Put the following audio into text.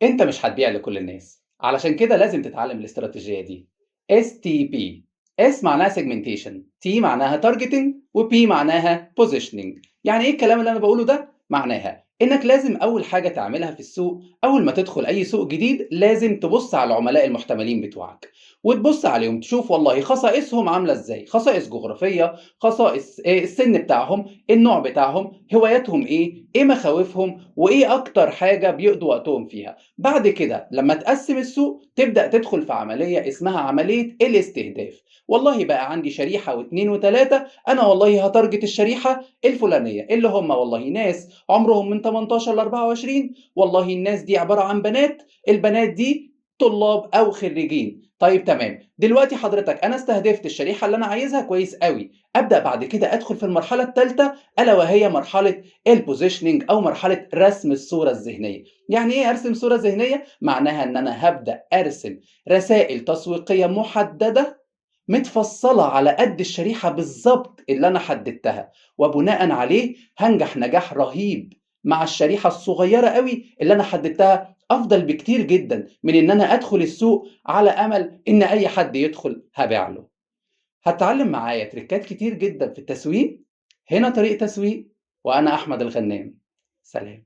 أنت مش هتبيع لكل الناس، علشان كده لازم تتعلم الاستراتيجية دي. STP. S معناها segmentation، T معناها targeting، و P معناها positioning. يعني إيه الكلام اللي أنا بقوله ده؟ معناها إنك لازم أول حاجة تعملها في السوق، أول ما تدخل أي سوق جديد لازم تبص على العملاء المحتملين بتوعك، وتبص عليهم تشوف والله خصائصهم عاملة إزاي، خصائص جغرافية، خصائص السن بتاعهم، النوع بتاعهم، هواياتهم إيه، إيه مخاوفهم، وإيه أكتر حاجة بيقضوا وقتهم فيها. بعد كده لما تقسم السوق تبدأ تدخل في عملية اسمها عملية الاستهداف. والله بقى عندي شريحة واثنين وثلاثة، أنا والله ه target الشريحة الفلانية اللي هم والله ناس عمرهم من 18 ل 24، والله الناس دي عبارة عن بنات، البنات دي طلاب أو خريجين. طيب تمام، دلوقتي حضرتك أنا استهدفت الشريحة اللي أنا عايزها كويس قوي. أبدأ بعد كده أدخل في المرحلة الثالثة، ألا وهي مرحلة ال positioning أو مرحلة رسم الصورة الذهنية. يعني إيه أرسم صورة ذهنية؟ معناها إن أنا هبدأ أرسم رسائل تسويقية محددة متفصلة على قد الشريحة بالظبط اللي أنا حددتها، وبناء عليه هنجح نجاح رهيب مع الشريحة الصغيرة قوي اللي أنا حددتها، أفضل بكتير جدا من إن أنا أدخل السوق على أمل إن أي حد يدخل هبيع له. هتتعلم معايا تريكات كتير جدا في التسويق. هنا طريق تسويق، وأنا أحمد الغنام. سلام.